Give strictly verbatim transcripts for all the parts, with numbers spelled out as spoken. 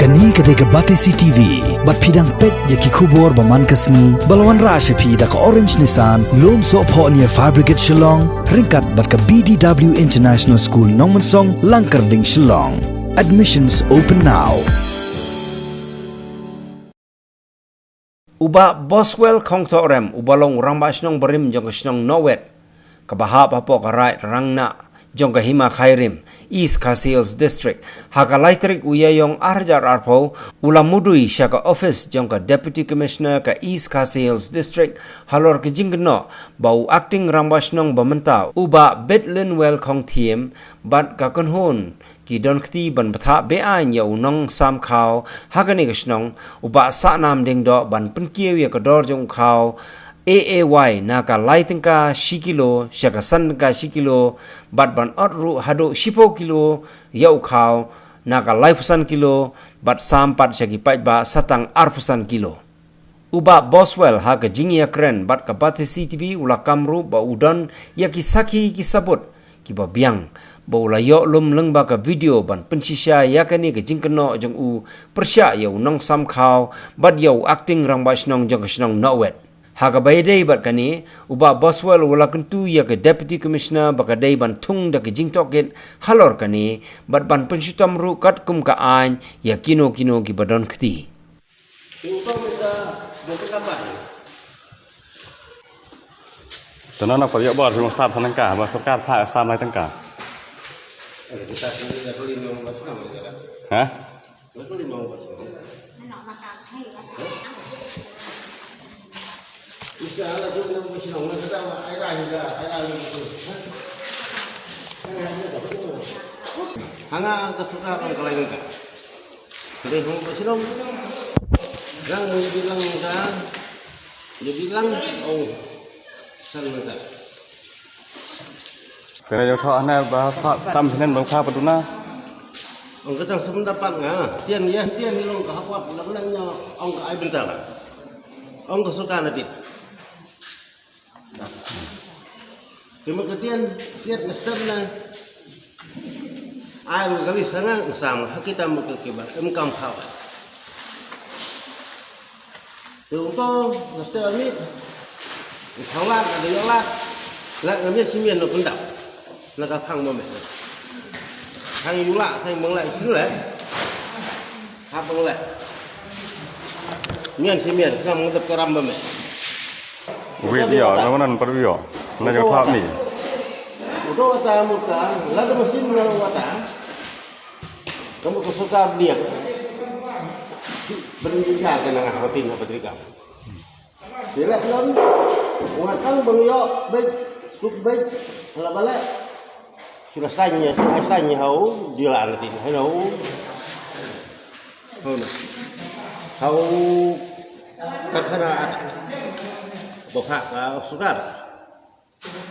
Kane ka dei ka Batesi T V, bad phi dang peit ïa ki khubor ba man ka sngi, ba la wanrah sha phi da ka Orange Nissan, Lumsohphoh near Fire Brigade Shillong, ryngkat bad ka B D W International School Nongmensong, Langkyrding, Shillong. Admissions open now. U Bah Boswell Khongthohrem, uba long u Rangbah Shnong barim jong ka shnong Nowet, kaba hap hapoh ka Raid Rangnah jong ka Hima Khyrim, East Khasi Hills District, ha ka lai tarik u Ïaïong ar hajar arphew, u la mudui sha ka office jong ka Deputy Commissioner ka East Khasi Hills District, halor ka jingkynnoh ba u Acting Rangbah Shnong ba mynta, u Bah Bitlinwell Khongthiem, bad ka kynhun ki don kti ban bthah be-aiñ ïa u nongsam khaw ha kane ka shnong, u Bah Sahnam Diengdoh, ban pynkiew ïa ka dor jong u khaw A A Y na ka lai tyngka shi kilo sha ka san tyngka shi kilo, bad ban ot ruh haduh shiphew kilo ïa u khaw na ka laiphew san kilo, bad sam pat sha ki paidbah sa tang arphew san kilo. U Bah Boswell ha ka jingïakren bad ka Batesi T V u la kam ruh ba u don ïa ki sakhi ki sabut kiba biang, ba u la ïoh lum lyngba ka video ban pynshisha ïa kane ka jingkynnoh jong u pyrshah ïa u nongsam khaw bad ïa u Acting Rangbah Shnong jong ka shnong Nowet. Ha kaba ïadei bad kane, u Bah Boswell u la kyntu ïa ka Deputy Commissioner ba ka dei ban thung da ka jingtohkit halor kane, bad ban pynshitom ruh katkum ka aiñ ïa kino kino kiba don kti. Te u tong mynta dong ka kamba. Te nang na pariak bor, phi mong sam san tyngka, ba sorkar phah sam lai tyngka. Eh, kita sini dah beli mau buat apa, mereka dah. Hah? Dah beli mau buat apa? Isa ala tu nang buat sini, mereka dah, ai rai dah, ai rai dah. Hah? Hanga ka sorkar ong ka lai tyngka. Dei hong ba shnong. Rang ïa bilang ka, ïa bilang ong san mata. Kena jong tho hana ba pha tam snen ba pha paduna. Ong ka tang sependapat nga, tian ïa tian hi long ka hapot la benang nya ong ka ai bentang. Ong ka suka na dit. Te ma ka tian siat na step na. Ai ru kali sanga ngasam ha kita ma ka kiba em kam khaw. Te u to na step ni. Khang lak na yo lak. Lak na mian si mian no kundap. Na ka khang ma me. Khang yu lak, khang mong lak isin lak. Hap bang leh. Mian si mian, kena mengedep ke ram ba meh. Wei dia, lawan nan per dia. Na jong thap ni. Udah wata muka, lada mesin na wata. Kamu ke suka dia. Berhenti ke nangah hati na petrika. Dia lah lon. Watang bang yo, baik, suk baik, ala balak. Sura sanya, sanya hau, dia lah nanti, hello. Hau na. Hau, kathana ata. Bokha ka sukar.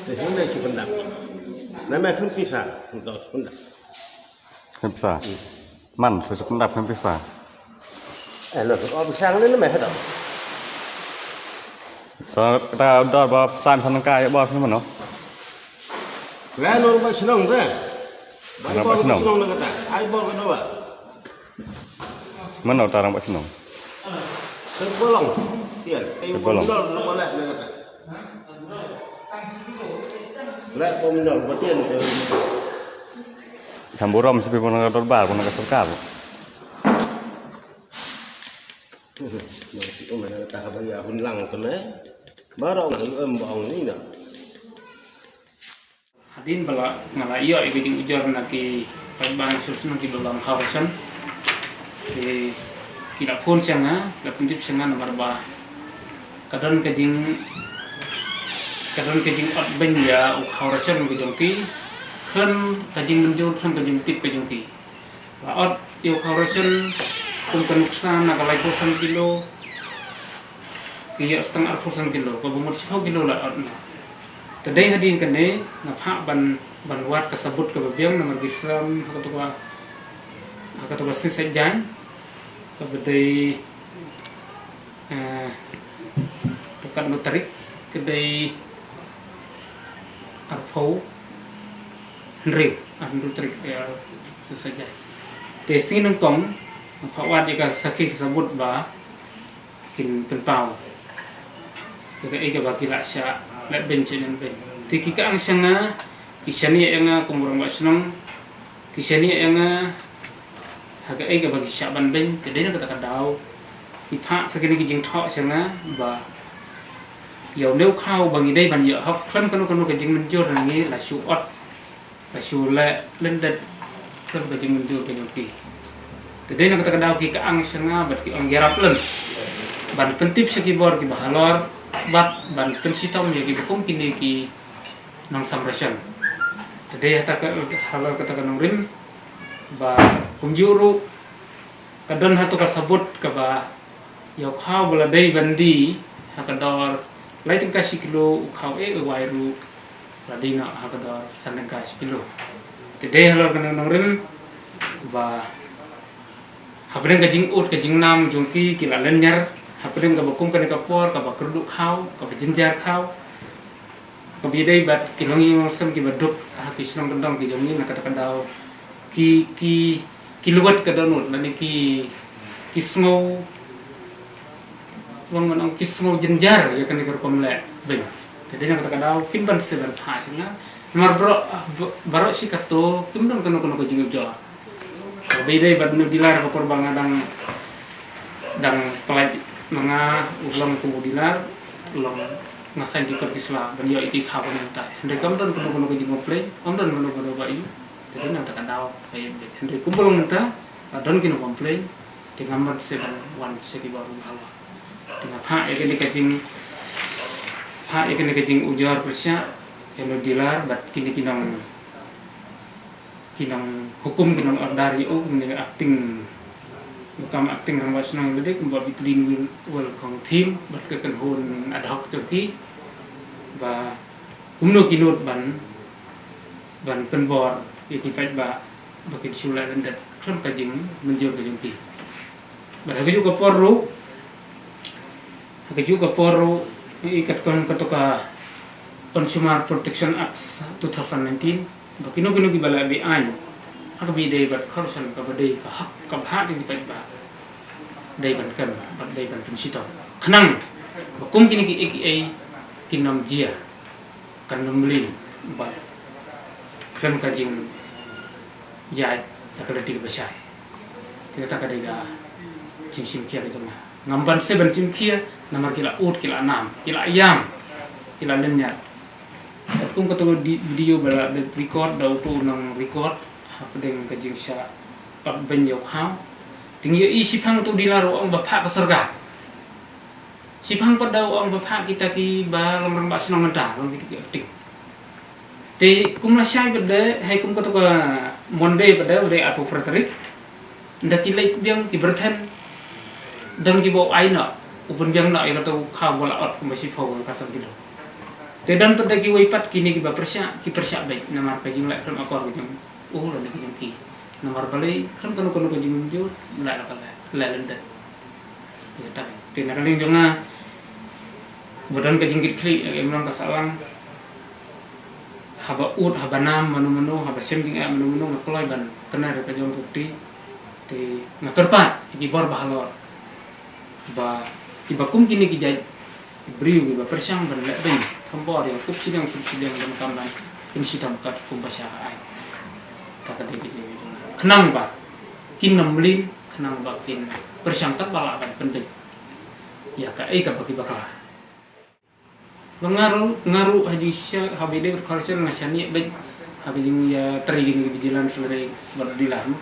Te hindai si pendap. Nama khun pisa, untuk si pendap. Khun pisa. Man, si pendap khun pisa. Eh, lo, oh, pisa ni nama hada. Ta, ta, da ba san san ka ya ba khun mano. Lah, nor ba sinong, re. Nor ba sinong. Sinong na kata. Ai bor ka doa. Mano ta rang ba sinong? Tergolong. Tian. Tergolong. Ai bor na kata. Lah, pom nol ba tian. Samburom sepi pun ka dorbar, pun ka sorkar. Mana kata ba ya hun lang tu meh. Baru lang em ba ong ni na. Hadien ba la nga la ïoh ïa ka jingujor na ki paidbah na Sumsnong kiba bam khaw ration. Ki, ki la phone sha nga, ki la pyntip sha nga namar ba ka don ka jing, ka don ka jingotbeiñ ïa u khaw ration ka jong ki, khlem ka jingmynjur, khlem ka jingtip ka jong ki. La ot ïa u khaw ration kum ka nuksa na ka laiphew san kilo, ki ïa stang arphew san kilo, kaba mut shiphew kilo la ot na. Te dei hadien kane nga phah ban, ban wad ka sabut kaba biang namar ki sam ha kato ka, ha kato ka sngi Saitjaiñ kaba dei, eh, katno tarik, ka dei arphew hynriew, arphew hynriew tarik, eh, Saitjaiñ. Te sngi nyngkong Pha wad ïa ka sakhi ka sabut ba kin pynpaw ïa kaei kaba ki la shah leh beiñ sha ïa beiñ. Te ki ka ang sha nga, ki shaniah ïa nga kum u rangbah shnong, ki shaniah ïa nga ha kaei kaba ki shah ban beiñ. Te dei na kata ka daw ki phah sa kine ki jingthoh sha nga ba ïa une u khaw ba ngi dei ban ïoh hok khlem kano kano ka jingmynjur na ngi la shu ot, la shu leh lyndet khlem ka jingmynjur ka jong ki. Te dei na kata ka daw ki ka ang sha nga bad ki ong ïarap lem ban pyntip sha ki bor kiba halor bad ban pynshitom ïa kiba kum kine ki nongsamrashon. Te dei hata ka halor kata ka nongrim ba kumjuh ruh ka don hato ka sabut kaba ïa u khaw ba la dei ban die ha ka dor lai tyngka shi kilo, u khaw eh u wai ruh la die noh ha ka dor san tyngka shi kilo. Te dei halor ka nongrim ba hapdeng ka jingud ka jingnam jong ki, ki la lynñiar hapdeng kaba kum kane ka por kaba kyrduh khaw, kaba jynjar khaw, kaba ïadei bad ki longïing longsem kiba duk ha ki shnong kyndong ki jong ngi. Na kata ka daw ki, ki, ki luwat ka dohnud lane ki, ki sngew, long man ong, ki sngew jynjar ïa kane ka rukom leh beiñ. Te dei na kata ka daw kim banse ban phah sha nga. Namar baroh, baroh shi kato kim don kano kano ka jingujor. Ba ïadei bad une u dealer, ka por ba nga dang, dang pynlait ma nga u long kum u dealer, long nga sign ki kot ki sla ban ïoh ïa ki khaw ba mynta. Hynrei kam don kano kano ka jingcomplain, kam don kano kano ba ïoh. Te dei na kata ka daw ba ïeit beit. Hynrei kumba long mynta, ba don kino complain, te ngam banse ban wan sha ki bor ba halor. Te nga phah ïa kane ka jing, phah ïa kane ka jingujor pyrshah ïa une u dealer bad kine ki nong, ki nonghukum, ki nong order ïa u, kine ki acting, u kam acting rangbah shnong lade kumba Between World, World Khongthim bad ka kynhun ad hoc jong ki, ba kumno ki nud ban, ban pynbor ïa ki paidbah ba kin shu leh lyndet khlem ka jingmynjur ka jong ki. Bad ha kajuh ka por ruh, ha kajuh ka por ruh, ïa katkum kato ka Consumer Protection Act two thousand nineteen, ba kino kino kiba la be-aiñ ha kaba ïadei bad corruption, kaba dei ka hok kaba ha ki paidbah, dei ban kem bad dei ban pynshitom khnang ba kum kine kiei kiei kin ym jia, kan ym mlien bad khlem ka jingïaid da ka lynti kaba shai. Te kata ka dei ka jingshim khia ka jong nga. Ngam banse ban shim khia namar ki la ud, ki la nam, ki la ïam, ki la lynñiar. Katkum kato ka di-, video ba la dep record da uto u nongrecord hapdeng ka jingshah ot beiñ ïa u khaw. Te ngi ïohi shiphang uto u dealer u ong ba phah ka sorkar. Shiphang pat da u ong ba phah kita kiba long rangbah shnong mynta, long kita ki acting. Te kum la shai pat de, hei kum kato ka Monday pat de, u dei arphew phra tarik. Ynda ki leit biang ki byrthen, don kiba u ai noh, u pynbiang noh ïa kato u khaw ba la ot kumba shiphew, ka san kilo. Te don pat de kiwei pat kine kiba pyrshah, ki pyrshah beit namar ka jingleh khlem akor ka jong u lane ka jong ki. Namar balei, khlem kano kano ka jingmynjur la, la ka leh, leh lyndet. Ïa kata. Te na ka liang jong nga, ba don ka jingkitkhlieh ïa ka imlang ka sahlang, haba ud, haba nam mano mano, haba shem jingeh mano mano, nga kloi ban kner ïa ka jong ka kti. Te nga kyrpad ïa ki bor ba halor ba kiba kum kine ki jait briew kiba pyrshang ban leh beiñ, thombor ïa u kup shiliang sup shiliang, donkam ban pynshitom katkum ba shah ai. Kata ka dei ka jingkynmaw khnang ba kin ym mlien, khnang ba kin pyrshang katba lah ban pynbeit ïa kaei kaba ki bakla. Ba nga ruh, nga ruh ha jingshisha, haba ïadei bad corruption nga shaniah beit ha ka jingïatrei kine ki vigilance lane bad dealer, mo.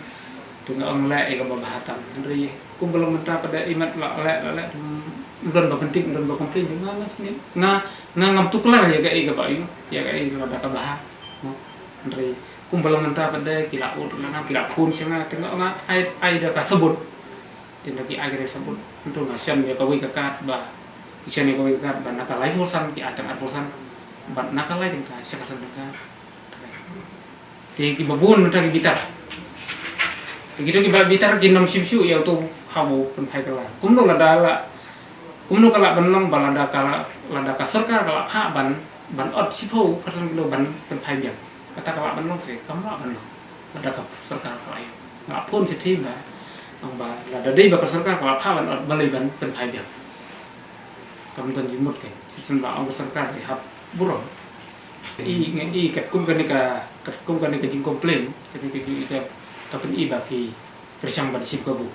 Te nga ong leh ïa kaba bha tam. Hynrei kumba long mynta pat de, imat la leh, la leh, ym don ba pyntip, ym don ba complain, te nga, nga shaniah, nga, nga ngam tuklar ïa kaei kaba ïoh, ïa kaei lada ka bha, mo. Hynrei kumba long mynta pat de, ki la ud, ki la nam, ki la phone sha nga, te nga ong ai, ai da ka sabut. Te ynda ki ai ka sabut, ntu nga shon ïa kawei ka kad ba, ki shon ïa kawei ka kad ba na ka laiphew san ki ai tang arphew san, bad na ka lai tyngka sha ka san tyngka. Te kiba bun mynta ki bitar. Te kito kiba bitar kin ym shim shuh ïa uto u khaw ba u pynphai kylla. Kumno lada la, kumno ka lah ban long ba lada ka la, lada ka sorkar ka la phah ban, ban ot shiphew khatsan kilo ban pynphai biang. Kata ka lah ban long se, kam lah ban long. Lada ka sorkar ka la ïoh. Nga phone shithi ba, ong ba Lada dei ba ka sorkar ka la phah ban ot balei ban pynphai biang. Kam don jingmut ka. Shisien ba ong ka sorkar dei hap burom. I ngi i katkum kane ka katkum kane ka jingcomplain kane ka jing ita ka pyn-i ba ki pyrshang ban shim kabu.